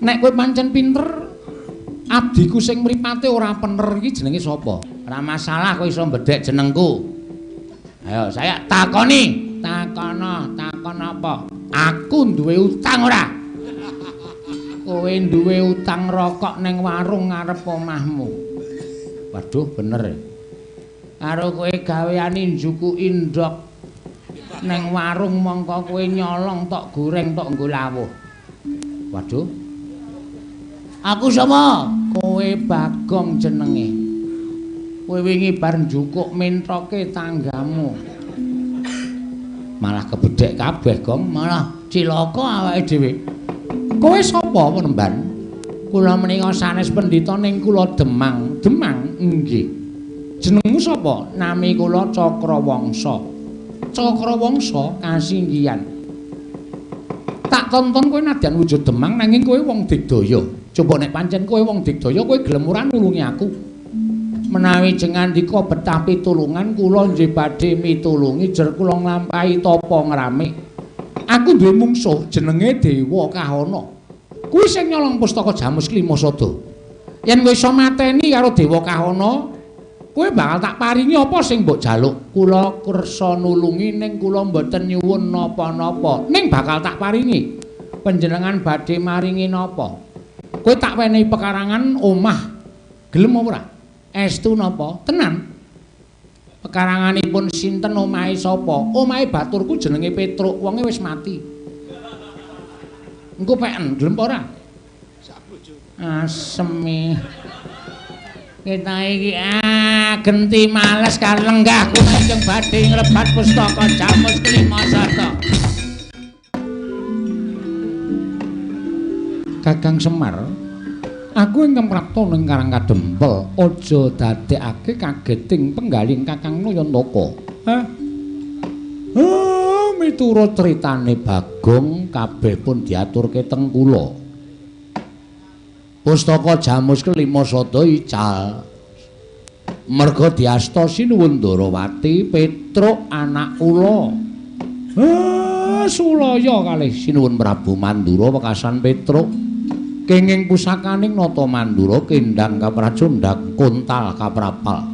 Nek kowe pancen pinter, abdiku sing mripate ora pener iki jenenge sapa? Ora masalah kowe iso mbedhek jenengku. Ayo, saya takoni. Takono, takon apa? Aku duwe utang ora? Kowe duwe utang rokok ning warung ngarep omahmu. Waduh, bener. Karo kowe gaweane njukuki ndhog ning warung mongko kowe nyolong tok goreng tok nggo lawuh. Waduh. Aku sapa? Kowe Bagong jenenge. Kowe wingi bar njukuk mentoke tanggamu. Malah kebedhek kabeh, Gong. Malah cilaka awake dhewe. Kowe sapa penemban? Kula menika sanes pendhita ning kula Demang. Demang? Nggih. Jenengmu sapa? Nami kula Cakrawangsa. Cakrawangsa kasinggihan. Tak tonton kowe nadyan wujud Demang nanging kowe wong digdaya. Coba nek pancen kowe wong digdaya kowe gelem ora nulungi aku? Menawi jengandika betah pitulungan kula nggih badhe mitulungi jer kula nglampahi tapa ngramik. Aku duwe mungsuh jenenge Dewa Kahana. Kuwi sing nyolong pustaka Jamus Klima Sada. Yen kowe iso mateni karo Dewa Kahana, kowe bakal tak paringi apa sing mbok jaluk. Kula kersa nulungi ning kula mboten nyuwun napa-napa. Ning bakal tak paringi. Panjenengan badhe maringi napa? Kowe tak wenehi pekarangan omah. Gelem ora? Estu napa? Tenan. Pekaranganipun sinten omahe sapa? Omahe baturku jenenge Petruk, wonge wis mati. Engko peken, gelem ora? Aseme. Kita iki genti males kalenggah kula ingkang badhe ngrebat pustaka Jamus Klima Sada. Kakang Semar, aku ingkang prapta ning Karang Kadempel, aja dadekake kageting penggaling Kakang Nayantaka. Hah? Oh, miturut critane Bagong kabeh pun diaturke teng kula. Pustaka Jamus Kelima Sada ical. Merga diasta Sinuwun Ndarawati Petruk anak kula. Sulaya kalih Sinuwun Prabu Mandura wekasan Petruk. Kenging pusakaning Nata Mandura kendang kapracundhang kontal kaprapal.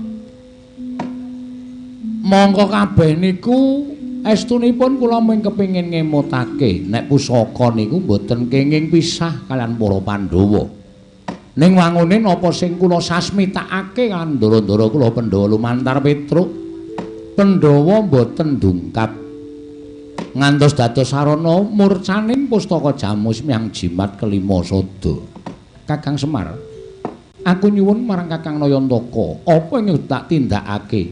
Mongko kabeh niku estunipun kula mung kepengin ngemutake nek pusaka niku mboten kenging pisah kalian para Pandhawa. Ning wangune napa sing kula sasmitakake kan ndara-ndara kula Pandhawa lumantar Petruk. Pandhawa mboten dungkap ngantos dados sarana murcaning pustaka Jamus miyang jimat kelima sada. Kakang Semar, aku nyuwun marang Kakang Nayantaka, apa ing tak tindakake?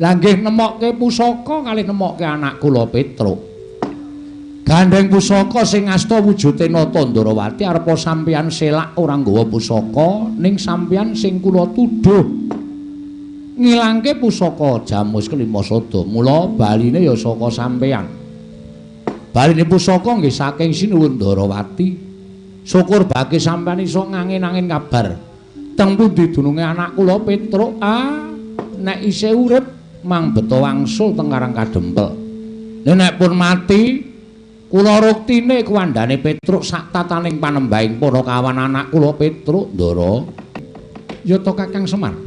Lah nggih nemokke pusaka kalih nemokke anak kula Petruk. Gandeng pusaka sing asta wujude Nata Ndarawati arepa sampeyan selak ora nggawa pusaka ning sampeyan sing kula tuduh ngilangke pusaka Jamus Kelima Sada. Mula baline ya saka sampeyan. Baline pusaka nggih saking Sinuwun Ndarawati. Syukur bagi sampeyan iso ngangin-angin kabar. Teng pundi dununge anak kula Petruk? Nek isih urip mang beto wangsul teng Karang Kadempel. Nek pun mati kula ruktine kuwandane Petruk sak tataning panembahing para kawan anak kula Petruk Ndara. Ya to Kakang Semar.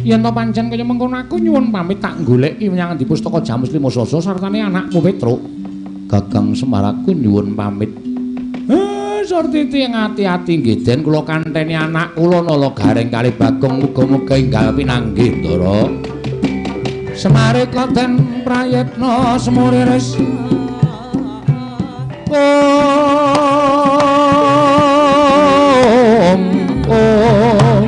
Yen to pancen kaya mengkono aku nyuwun pamit tak goleki menyang endi pustaka Jamus Lima Sasa sartane anakmu Petruk. Kakang Semar aku nyuwun pamit. Surtiti ati-ati nggih Den kula kanteni anak kula Nala Gareng kali Bagong muga-muga enggal pinanggih Ndara. Semare koten prayitna semuriris. Om om.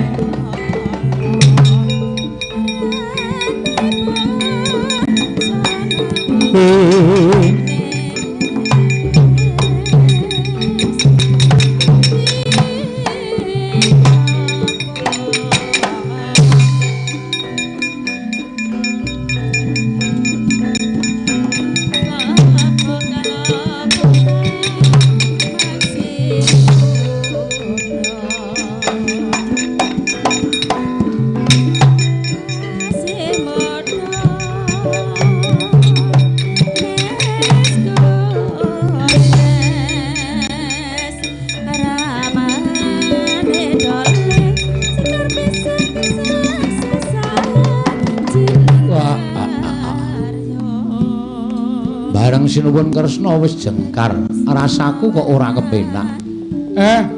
Kanjeng Sinuwun Kresna wis jengkar. Rasaku kok ora kepenak.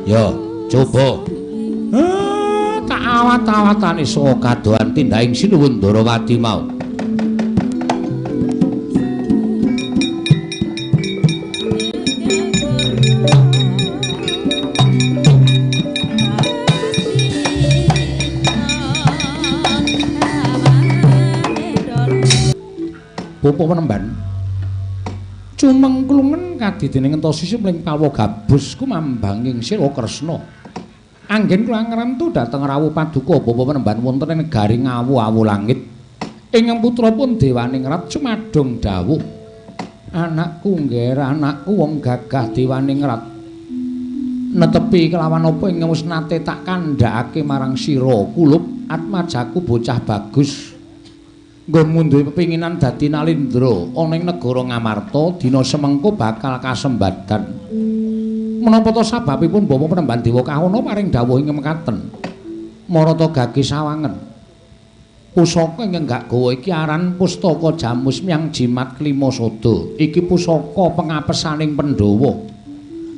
Ya, coba. Tak awat-awatane saka kadohan tindhaing Sinuwun Ndarawati mau. Bapa Penemban cumengklungen kadidene ngentosi sumling palwa gabus kumambanging sira Kresna. Anggen kula ngrentu dhateng rawuh paduka Bapa Penemban wonten ing negari Ngawu-awu langit. Ingkang putra pun Dewaningrat cumadung dawuh. Anakku ngger, anakku wong gagah Dewaningrat. Netepi kelawan apa ingkang wis nate tak kandhakake marang sira kulup atmajaku bocah bagus. Nggonmu duwe pepinginan dadi nalindra ana ing negara Ngamarta dina semengko bakal kasembadan. Menapa ta sababipun Bapa Penemban Dewa Kahana paring dawuh ing mekaten? Marata gage sawangen. Pusaka ingkang gak gawa iki aran Pustaka Jamus Myang Jimat Klima Sada. Iki pusaka pengapesaning Pandhawa.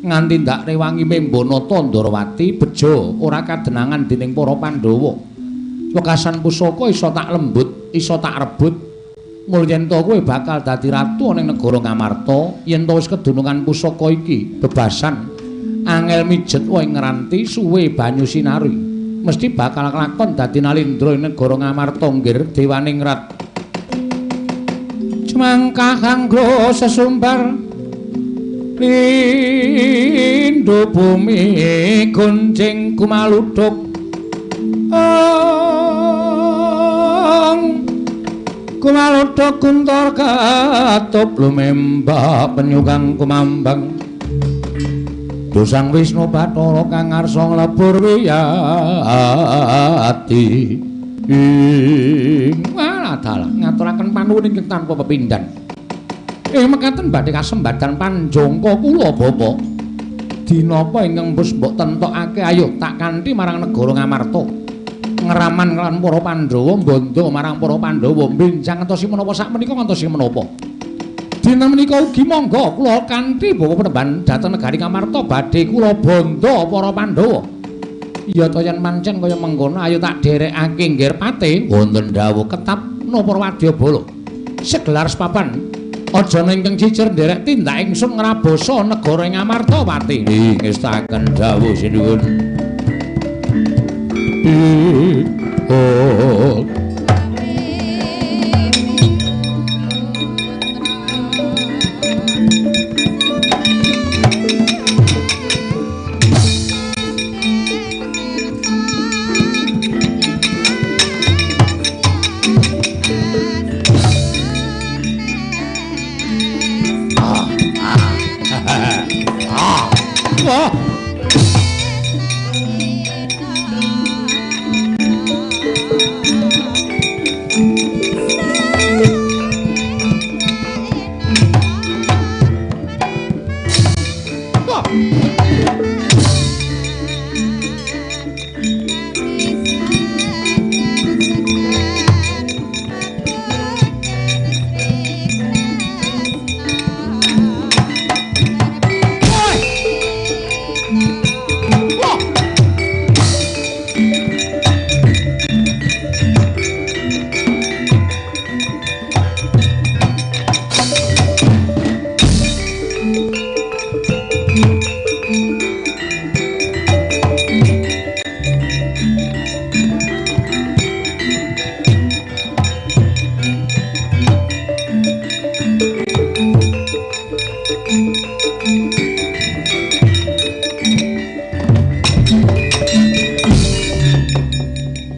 Nganti ndak rewangi membanata Ndarawati beja ora kadenangan dening para Pandhawa. Wekasan pusaka iso tak lembut, iso tak rebut. Mul yen to kowe bakal dadi ratu ana ing negara Ngamarta, yen to wis kedunungan pusaka iki bebasan angel mijet wae ngranti suwe banyu sinari. Mesti bakal kelakon dadi nalindra ing negara Ngamarta nggir Dewaningrat. Cemangkah kanggo sesumbar lindhu bumi gonjing kumaluduk. Kumalodhok kuntor katup lumembak penyukang kumambang. Dosang Wisnu Bathara kang ngarsa nglebur wiyati. Ing waladalah ngaturaken panuwun ingkang tanpa pepindhan. Ing mekaten badhe kasembadan panjangka kula Bapak. Dina apa ingkang wis mbok tentokake ayo tak kanthi marang negara Ngamarta. Ngraman lan para Pandhawa mbandha marang para Pandhawa benjang ngantosi menapa sak menika ngantosi menapa. Dinten menika ugi monggo kula kanthi Bapak Penemban dhateng negari Ngamarta badhe kula bandha para Pandhawa. Iya to yen pancen kaya mengkono ayo tak dherekake nggir pate wonten dawuh ketap napa wadyabala. Segelar sepapan aja ingkang cicir nderek tindak ingsun ngrabasa negara Ngamarta pati. Ngestaken dawuh sinuwun. Oh. Wah.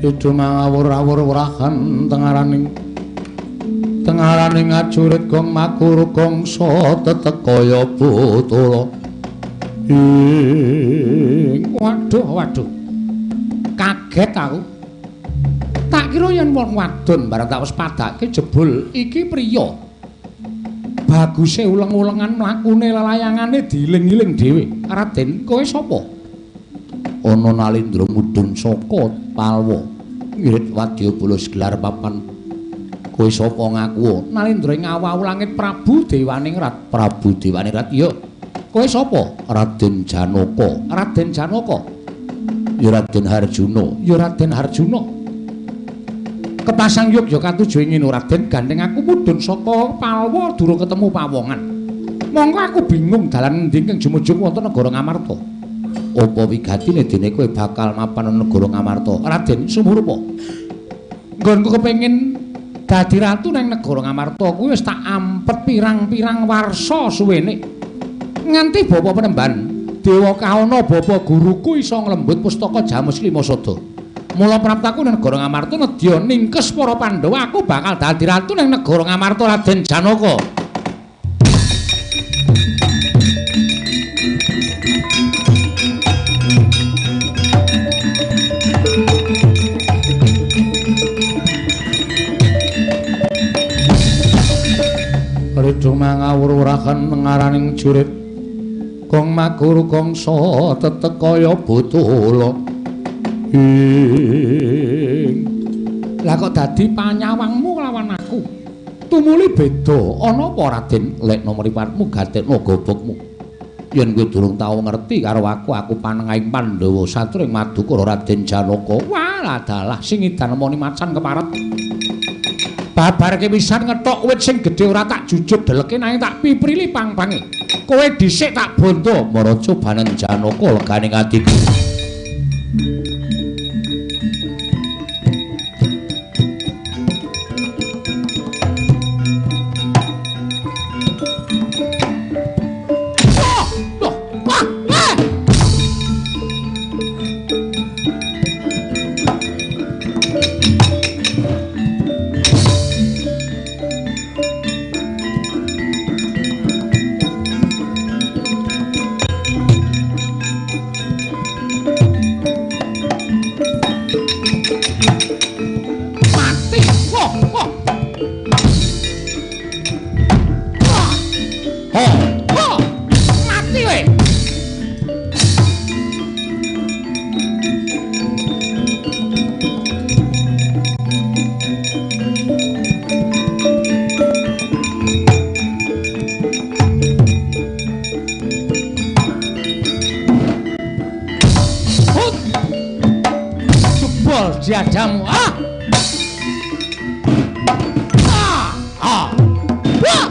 Itu mangawur-awur wrahan tengaraning ajurit gong makuru gongso tetek kaya botolo. Waduh waduh, kaget aku. Tak kira yen wong wadon bareng tak wis padake jebul iki priya. Baguse uleng-ulengan mlakune lelayangane diiling-iling dhewe. Raden, kowe sapa? Ana Nalindra mudhun saka Palwa. Ngirit wadyabala segelar papan. Kowe sapa ngaku? Nalendra ing awu langit Prabu Dewaningrat. Prabu Dewaningrat, iya. Kowe sapa? Raden Janaka. Raden Janaka. Ya Raden Harjuna. Ya Raden Harjuna. Kepasang yogya katuju ing Raden, gandeng aku mudhun saka Palwa durung ketemu pawongan. Mongko aku bingung dalan endi ingkang jumujung wonten negara Ngamarta. Apa wigatine dene kowe bakal mapan negara Ngamarta? Raden sumurupa. Nggonku kepengin dadi ratu nang negara Ngamarta kuwi wis tak ampet pirang-pirang warsa suwene. Nganti bapa penemban Dewa Kahana bapa guruku iso nglembut pustaka Jamus Lima Sada. Mula praptaku nang negara Ngamarta nedya ningkes para Pandhawa, aku bakal dadi ratu nang negara Ngamarta Raden Janaka. Ridho mangawur-wurahan ngaraning jurit gong maguru gongsa tetek kaya botolo. Ing lah kok dadi panyawangmu lawan aku? Tumuli beda. Ana apa Raden? Lekno mripatmu gatekno gobokmu. Yen kowe durung tau ngerti karo aku, aku panengahing Pandhawa satring madukara Raden Janaka. Wah, dalah sing edan nemoni macan keparet. Babar kepisan ngethok wit sing gedhe ora tak jujuk deleke nanging tak piprili pang-pange. Kowe dhisik tak bondo maraja banen Janaka legane atiku. Jadamu ah ah ah wah.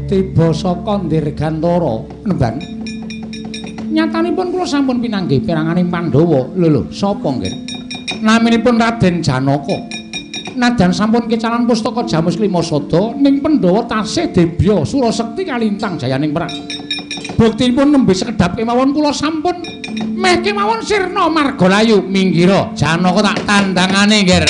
Tiba saka Dirgantara nemban. Nyatanipun kula sampun pinanggih peranganing Pandhawa. Lho lho, sapa nggih? Naminipun Raden Janaka. Najan sampun kecalan pustaka Jamus Lima Sada ning Pandhawa tasih debya surasekti kalintang jayaning perang. Buktinipun nembe sekedhap kemawon kula sampun meh kemawon sirna margalayu. Minggira Janaka tak tandangane nggih.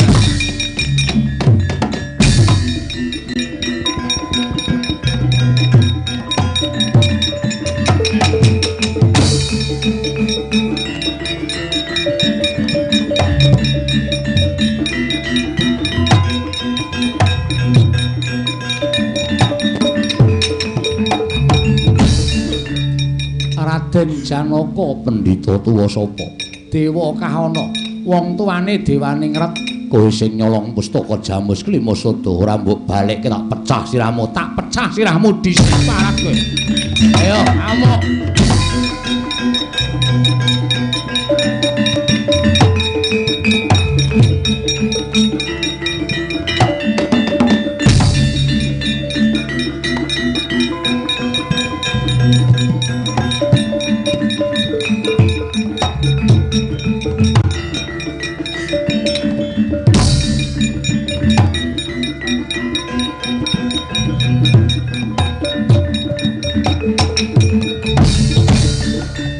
Raden Janaka pendhita tuwa sapa? Dewa Kahana, wong tuane Dewaningrat. Kowe sing nyolong pustaka Jamus Klima Sada ora mbok balekke tak pecah sirahmu, tak pecah sirahmu disiparat kowe. Ayo, amuk.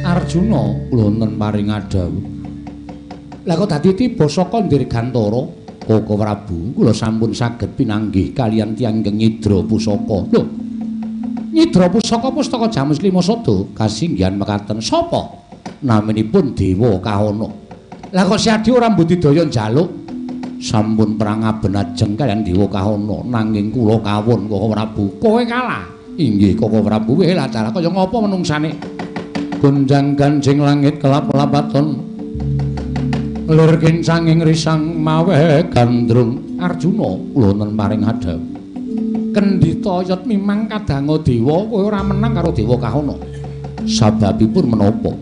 Arjuna kula wonten paring adhawuh. Lah kok dadi tiba saka Dirgantara? Koko Prabu, kula sampun saged pinanggih kaliyan tiyang ingkang nyidra pusaka. Lho. Nyidra pusaka pustaka Jamus Lima Sada kasinggihan mekaten. Sapa? Naminipun Dewa Kahana. Lah kok Siadi ora mbudidaya njaluk? Sampun perang aben ajeng kaliyan Dewa Kahana, nanging kula kawon Koko Prabu. Kowe kalah. Inggih Koko Prabu, weh lah cara kaya ngapa menungsane? Gonjang ganjing langit kelap-lapaton lir kincanging risang mawe gandrung. Arjuna kula wonten paring adhawuh. Kendhita yet mimang kadanga dewa, kowe ora menang karo Dewa Kahana. Sababipun menapa?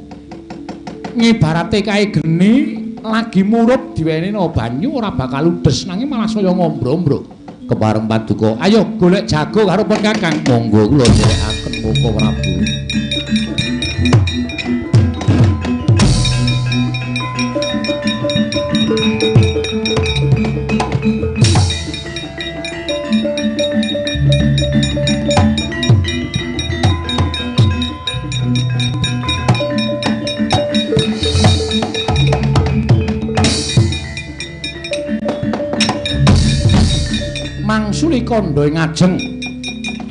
Ngibarate kae geni lagi murup diwenehna banyu ora bakal ludes, nanging malah saya ngombro-ombro. Kepareng paduka, ayo golek jago karo pun Kakang. Monggo kula nderekaken Koko Prabu. Mangsuli kandha ing ajeng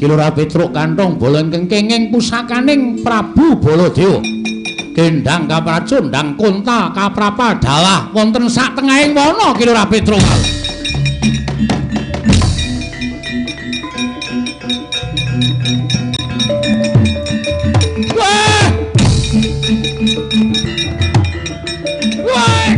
Kilura Petruk kantong bala ingkang kenging pusakaning Prabu Baladewa. Kendang kapracondang konta kaprapal dalah wonten sak tengahing wana Kilura Petruk. Wah! Wah!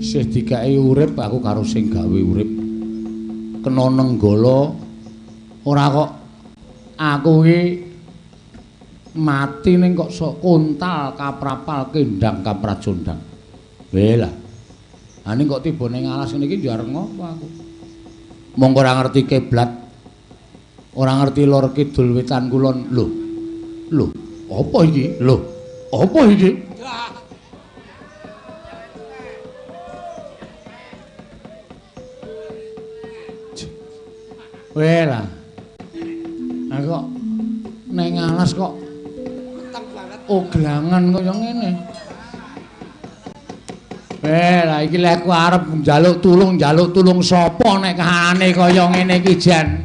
Sih dikae urip aku karo sing gawe urip. Kena nenggala ora kok aku iki mati ning kok sok kontal kaprapal kendang kapracondang. Weh lah. Ha ning kok tiba ning alas ngene iki yo arep ngopo aku. Monggo ora ngerti kiblat. Ora ngerti lor kidul wetan kulon. Lho. Lho, apa iki? Lho, apa iki? Weh lah. Lah kok ning alas kok peteng banget. Oglangan kaya ngene. Weh lah iki lek aku arep njaluk tulung sapa nek kahanane kaya ngene iki jan.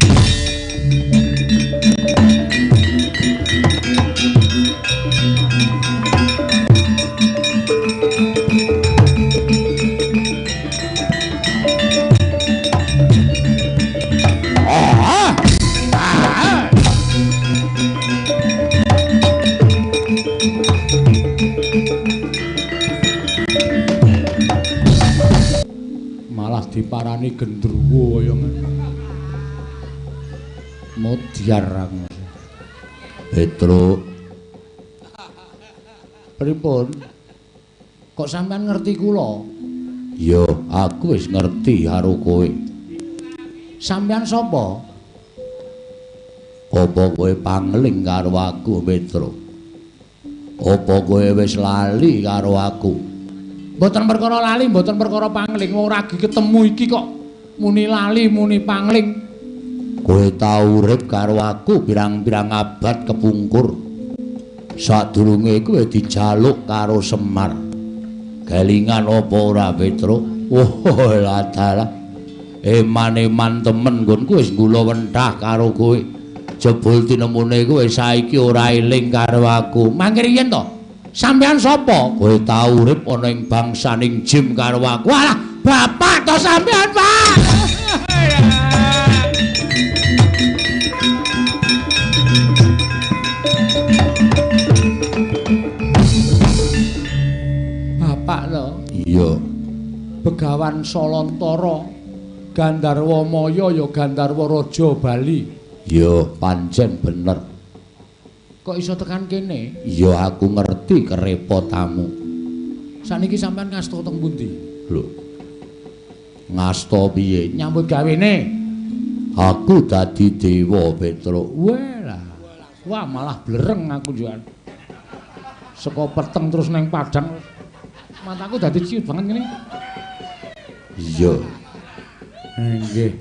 Diparani gendruwo kaya ngene. Modyar aku. Petruk. Pripun? Kok sampean ngerti kula? Ya, aku wis ngerti karo kowe. Sampean sapa? Apa kowe pangling karo aku, Petruk? Apa kowe wis lali karo aku? Mboten perkara lali, mboten perkara pangling. Wong ragi ketemu iki kok muni lali, muni pangling. Kowe tau urip karo aku pirang-pirang abad kepungkur. Sadurunge kowe dijaluk karo Semar. Kelingan apa ora, Petruk? Wah, lah dalah. Eman-eman temen nggonku wis gula wentah karo kowe. Jebul tinemune kowe saiki ora eling karo aku. Mangke riyen to? Sampeyan sapa? Kowe tau urip ana ing bangsaning Jim karo aku. Walah, bapak to sampeyan, Pak. Begawan Salantara, Gandharwa Maya ya Gandharwa Raja Bali. Ya pancen bener. Kok iso tekan kene? Ya aku ngerti kerepotamu. Saniki sampean ngasta teng pundi? Lho. Ngasta piye? Nyambut gawene. Aku dadi dewa, Petruk. Wah. Wah, malah blereng aku njuan. Saka peteng terus neng padang. Mataku dadi ciut banget ngene. Iya. Nggih.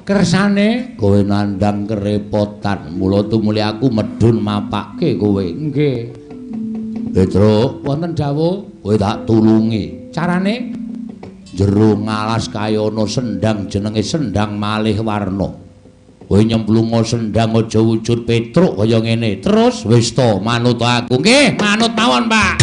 Kersane kowe nandhang kerepotan, mula tumuli aku medhun mapake kowe. Nggih. Petruk, wonten dawuh, kowe tak tulungi. Carane jero ngalas kaya ana sendang jenenge Sendang Malih Warna. Kowe nyemplunga sendang aja wujud Petruk kaya ngene. Terus wis to manut aku. Nggih, manut mawon, Pak.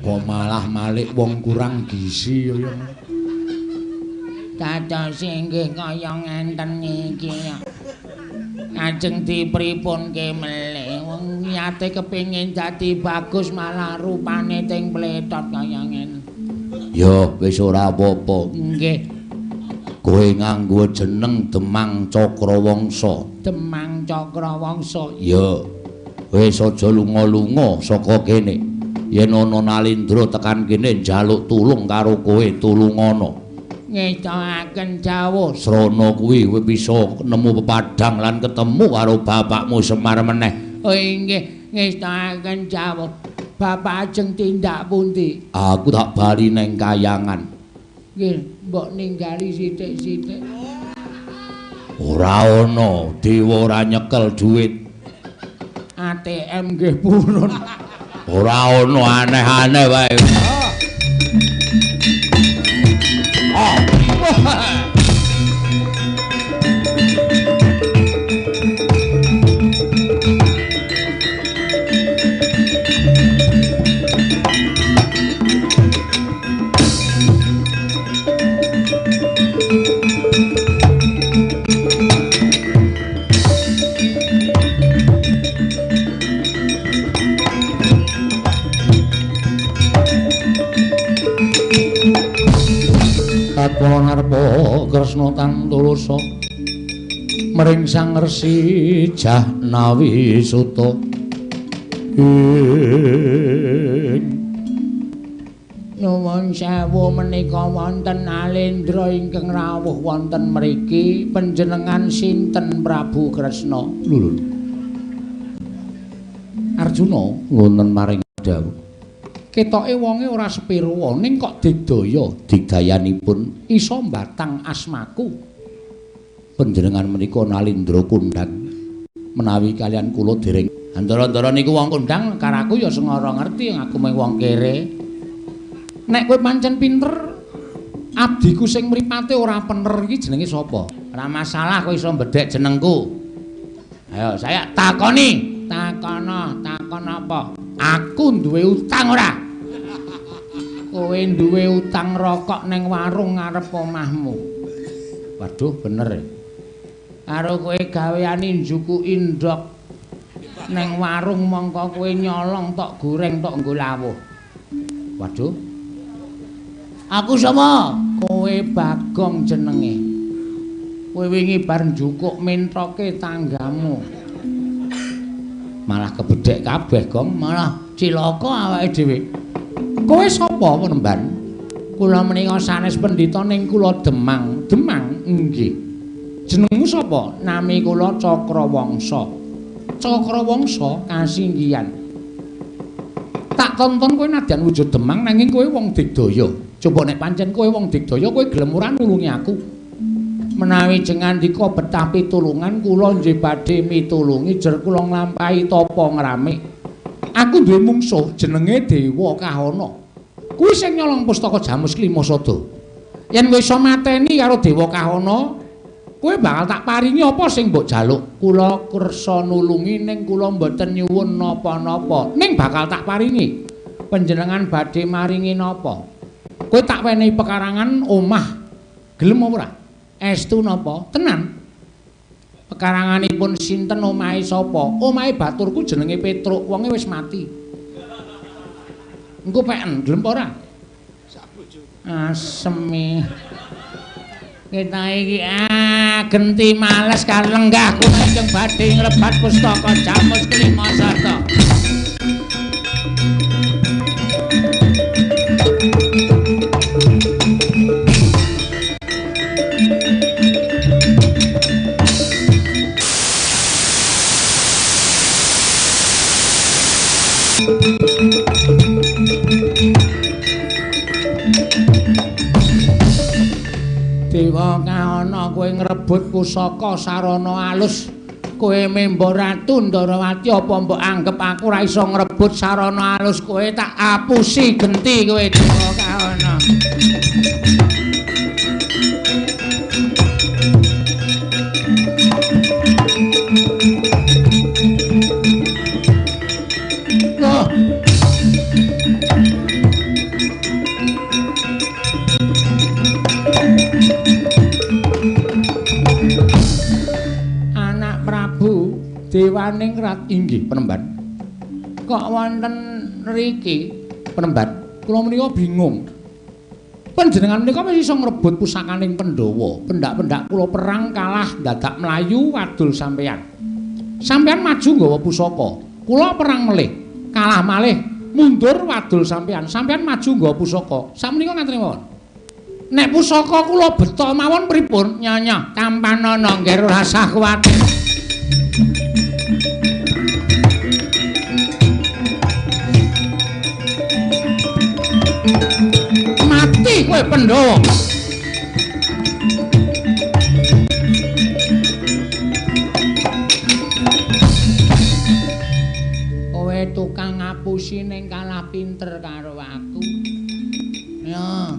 Kok malah malik wong kurang gizi ya. Dados inggih kaya ngenten iki. Ajeng dipripunke melih wong niate kepengin dadi bagus malah rupane teng pletot kaya ngene. Ya wis ora apa-apa. Nggih. Kowe nganggo jeneng Demang Cakrawangsa. Demang Cakrawangsa. Ya. Wis aja lunga-lunga saka kene. Yen ana Nalindra tekan kene njaluk tulung karo kowe, tulungana. Ngestokaken dawuh. Srana kuwi kowe bisa nemu pepadang lan ketemu karo bapakmu Semar meneh. Oh inggih, ngestokaken dawuh. Bapak ajeng tindak pundi? Aku tak bali neng kayangan. Nggih, mbok ninggali sithik-sithik. Ora ana, dewa ora nyekel duit. ATM nggih purun. Ora ana, aneh-aneh wae. Oh. Tatkala narpa Kresna tantulasa mring Sang Resi Jahnawi Suta. Nuwun sewu menika wonten Alendra ingkang rawuh wonten mriki. Panjenengan sinten Prabu Kresna? Lho. Arjuna wonten maring dawuh. Ketoke wonge ora sepiro ning kok digdaya, digdayanipun iso mbatang asmaku. Panjenengan menika Nalindra kondhang menawi kalian kula dereng. Antara-antara niku wong kondhang karo aku ya sengara ngerti aku mung wong kere. Nek kowe pancen pinter, abdiku sing mripate ora pener iki jenenge sapa? Ora masalah kowe iso mbedhek jenengku. Ayo saya takoni. Takono, takon apa? Aku duwe utang ora? Kowe duwe utang rokok ning warung ngarep omahmu. Waduh, bener. Karo kowe gaweane njukuki ndhog ning warung mongko kowe nyolong tok goreng tok nggo lawuh. Waduh. Aku sapa? Kowe Bagong jenenge. Kowe wingi bar njukuk mentoke tanggamu. Malah kebedhek kabeh, Gong, malah cilaka awake dhewe. Kowe sapa penemban? Kula menika sanes pendhita ning kula Demang. Demang? Nggih. Jenengmu sapa? Nami kula Cakrawangsa. Cakrawangsa kasinggihan. Tak tonton kowe nadyan wujud Demang nanging kowe wong digdaya. Coba nek pancen kowe wong digdaya kowe gelem ora nulungi aku? Menawi jengandika betah pitulungan kula nggih badhe mitulungi jer kula nglampahi tapa ngramik. Aku duwe mungsuh jenenge Dewa Kahana. Kuwi sing nyolong pustaka Jamus Klima Sada. Yen kowe iso mateni karo Dewa Kahana, kowe bakal tak paringi apa sing mbok jaluk. Kula kersa nulungi ning kula mboten nyuwun napa-napa, ning bakal tak paringi. Panjenengan badhe maringi napa? Kowe tak wenehi pekarangan omah gelem apa ora? Estu napa? Tenan. Pekaranganipun sinten, omahe sapa? Omahe baturku jenenge Petruk, wonge wis mati. Engko peken gelem apa ora? Aseme. Kita iki genti males kalenggah kula ingkang badhe ngrebat pustaka Jamus Kelima Sarta. Dewa Kahana, kowe ngrebut pusaka sarana alus. Kowe membo Ratu Ndarawati, apa mbok anggep aku ora iso ngrebut sarana alus? Kowe tak apusi genti kowe Dewa Kahana. Loh. Anak Prabu Dewaning Rat inggih penemban. Kok wonten riki penemban? Kula menika bingung. Panjenengan menika wis iso ngrebut pusakaning Pandhawa. Pendak-pendak kula perang kalah dadak mlayu wadul sampeyan. Sampeyan maju nggawa pusaka. Kula perang melih, kalah malih, mundur wadul sampeyan. Sampeyan maju nggawa pusaka. Sakmenika ngaten mawon. Nek pusaka kula beto mawon pripun? Nyonya, tampanana ngger ora usah kuwatir. Mati kowe Pandhawa. Kowe tukang ngapusi ning kalah pinter karo aku. Ya.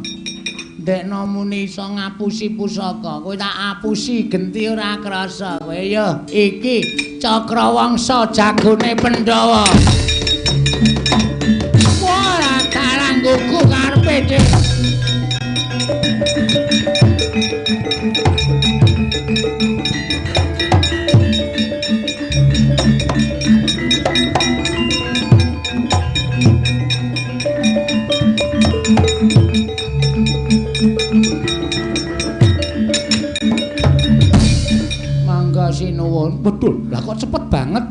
Ndekno muni iso ngapusi pusaka, kowe tak apusi genti ora krasa kowe. Ya iki Cakrawangsa jagone Pandhawa. Ora dalang gugu karepe dhewe. Sinuwun. Betul. Lah kok cepet banget.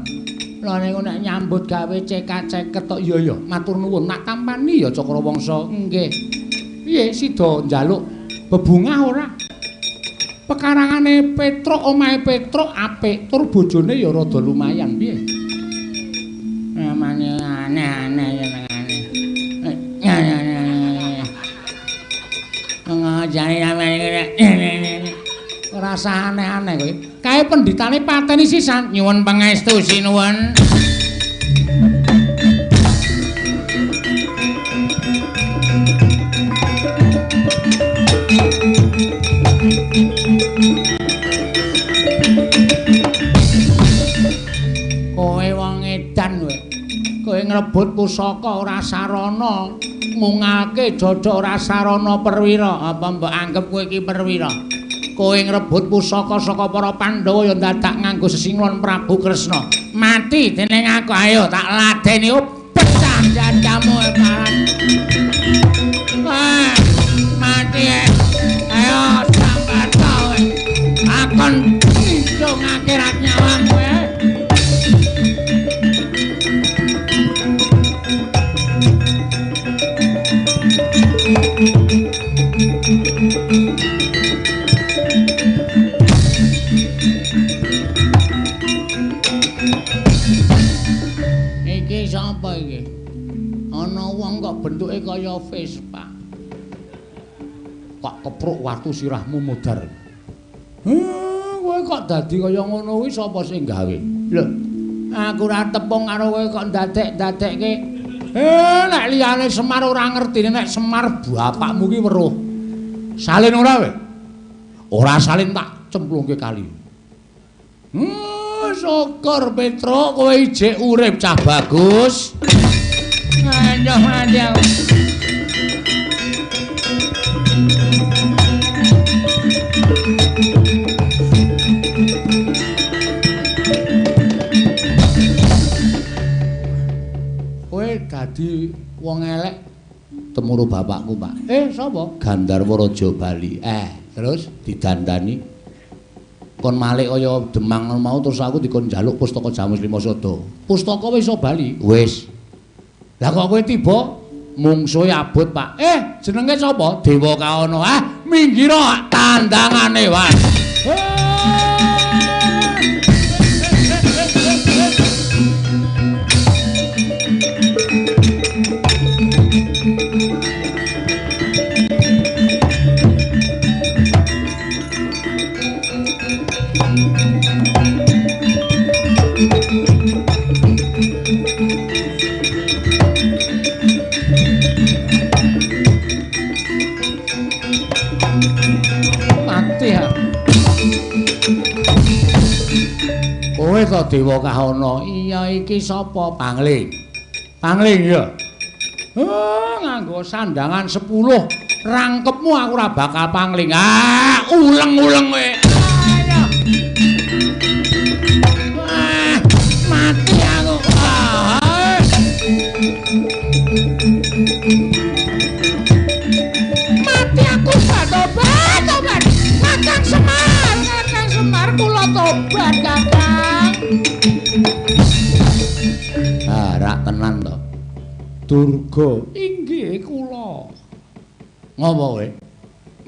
Lah niku nek nyambut gawe cekak-ceket tok iya ya. Matur nuwun. Nak tampani ya Cakrawangsa. Nggih. Piye sida njaluk bebungah ora? Pekarangane Petruk, omahe Petruk apik, tur bojone ya rada lumayan piye? Namane aneh-aneh jenengane. Ngajari sampeyan ora usah aneh-aneh kowe. Kae pendhitane pateni sisan. Nyuwun pangestu sinuwun. Kowe wong edan kowe. Kowe ngrebut pusaka ora sarana, ngungalke dada ora sarana perwira. Apa mbok anggep kowe iki perwira? Kowe ngrebut pusaka saka para Pandhawa ya dadak nganggo sesinglon Prabu Kresna. Mati dening aku, ayo tak ladeni pecah dadamu parat. Wah, mati. Ayo sambat kowe. Akon ngidung akhirat nyawamu. Iki sapa iki? Ana wong kok bentuke kaya Vespa. Kok kepruk watu sirahmu modar. Kowe kok dadi kaya ngono kuwi sapa sing gawe? Lho, aku ora tepung karo kowe kok ndadek-ndadekke. Nek liyane Semar ora ngerti, nek Semar bapakmu ki weruh. Salin ora kowe? Ora salin tak cemplungke kali. Syukur Petruk kowe ijek urip cah bagus. Aduh, aduh. dadi wong elek? Temuru bapakku, Pak. Sapa? Gandharwa Raja Bali. Terus didandani. Kon malik kaya Demang mau terus aku dikon njaluk pustaka Jamus Lima Sada. Pustaka wis iso bali. Wis. Lah kok kowe tiba mungsuhe abot, Pak. Jenenge sapa? Dewa Kaana. Ah, minggiro tandangane wae. Kowe to Dewa Kahana? Iya, iki sapa? Pangling. Pangling ya. Oh, nganggo sandangan 10. Rangkepmu aku ora bakal pangling. Ah, uleng-uleng kowe. Ah, mati aku. Ah. Mati aku, tobat, tobat. Kakang Semar, Kakang Semar kula tobat, Kakang. Ah, rak tenan to. Durga, inggih kula. Ngopo kowe?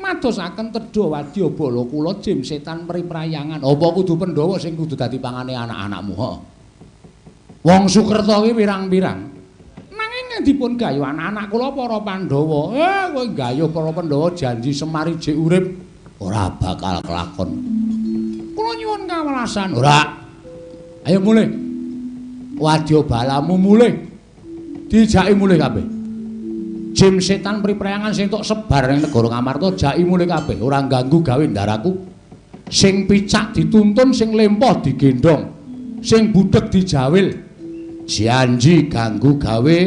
Madosaken tedha wadyabala kula jim setan priprayangan. Apa kudu Pandhawa sing kudu dadi pangane anak-anakmu? Heeh. Wong Sukerta kuwi pirang-pirang. Nanging dipun gayuh anak-anak kula para Pandhawa. Kowe gayuh para Pandhawa janji Semar ijik urip ora bakal kelakon. Kula nyuwun kawelasan. Ora. Ayo mulih. Wadyabalamu mulih. Dijaki mulih kabeh. Jim setan priprayangan sing tok sebar ning negara Ngamarta jaki mulih kabeh, ora ganggu gawe ndaraku. Sing picak dituntun, sing lempoh digendhong, sing budheg dijawil. Janji ganggu gawe.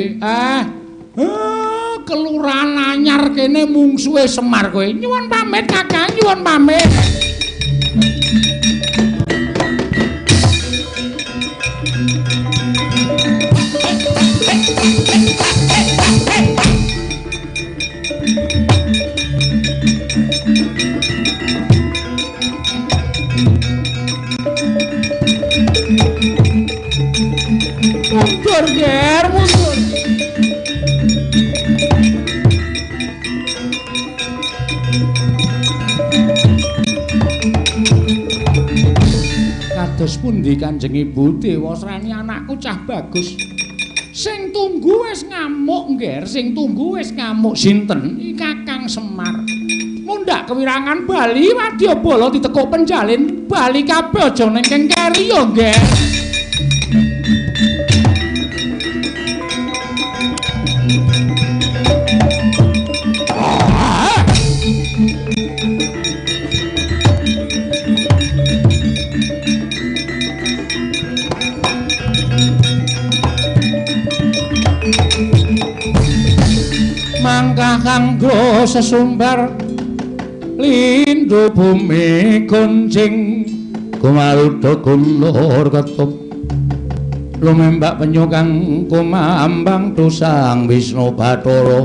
Kelurahan anyar kene mungsuhe Semar kowe. Nyuwun pamit Kakang, nyuwun pamit. Mundur, Ger, mundur. Kados pundi Kanjeng Ibu Dewasrani anakku cah bagus. Sing tunggu wis ngamuk, Nger, sing tunggu wis ngamuk. Sinten? Kakang Semar. Mundhak kewirangan bali wadyabala ditekuk penjalin bali kabeh aja ning kengkeri ya, Nger. Mangkah kanggo sesumbar lindu bumi kuncing kumarudha gunur ketup lumembak penyu kang kumambang dosang Wisnu Bathara.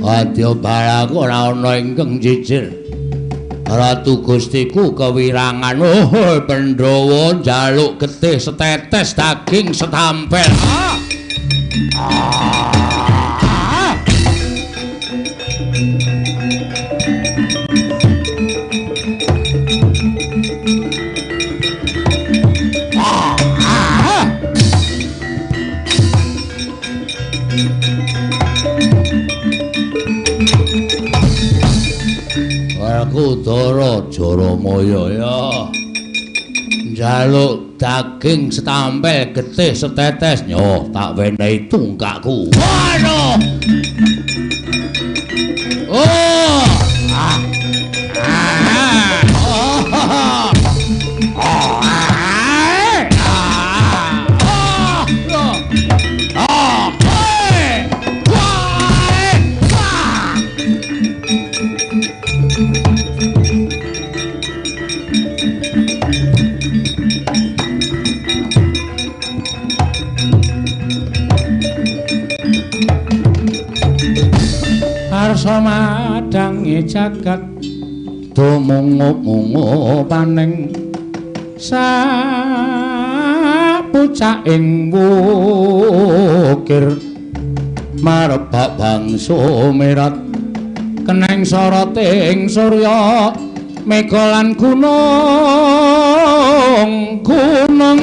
Wadyabala ora ana ingkang jijir. Ratu Gustiku kewirangan. Pandhawa njaluk getih setetes daging setampel. Werkudara Jaramaya ya njaluk daging setampel getih setetes nyoh tak wenehi tungkakku. Waduh. Oh. Ah. Ah. Oh. Oh. Ah. Oh. jagat dumungup-mungupaning sapucaking wukir marebak bangsa merat keneng soroting surya mega lan gunung gunung.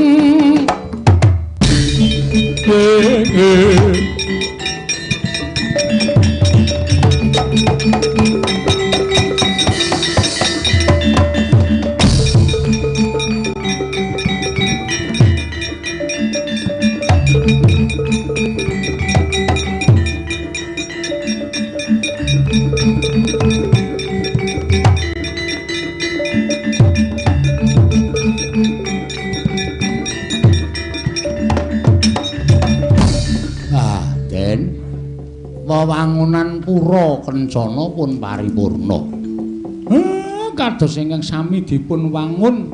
Wewangunan pura kencana pun paripurna. Kados ingkang sami dipun wangun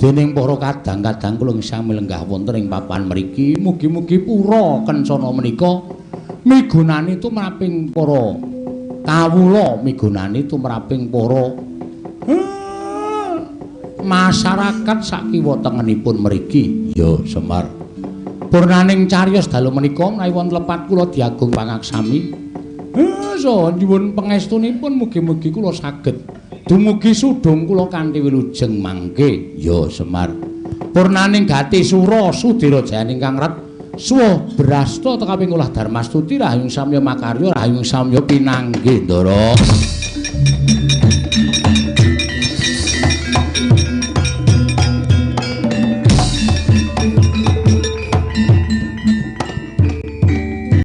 dening para kadang-kadang kula sami lenggah wonten ing papan mriki. Mugi-mugi pura kencana menika migunani tumraping para kawula, migunani tumraping para masyarakat sakiwa tengenipun mriki. Ya Semar. Purnaning cariyos dalu menika menawi wonten lepat kula diagung pangaksami. Saha nyuwun pangestunipun mugi-mugi kula saged dumugi sudung kula kanthi wilujeng mangke. Ya Semar. Purnaning gati sura sudira jayaning kang ret suwa brasta tekaping olah darmastuti rahayung samya makarya rahayung samya pinanggih Ndara.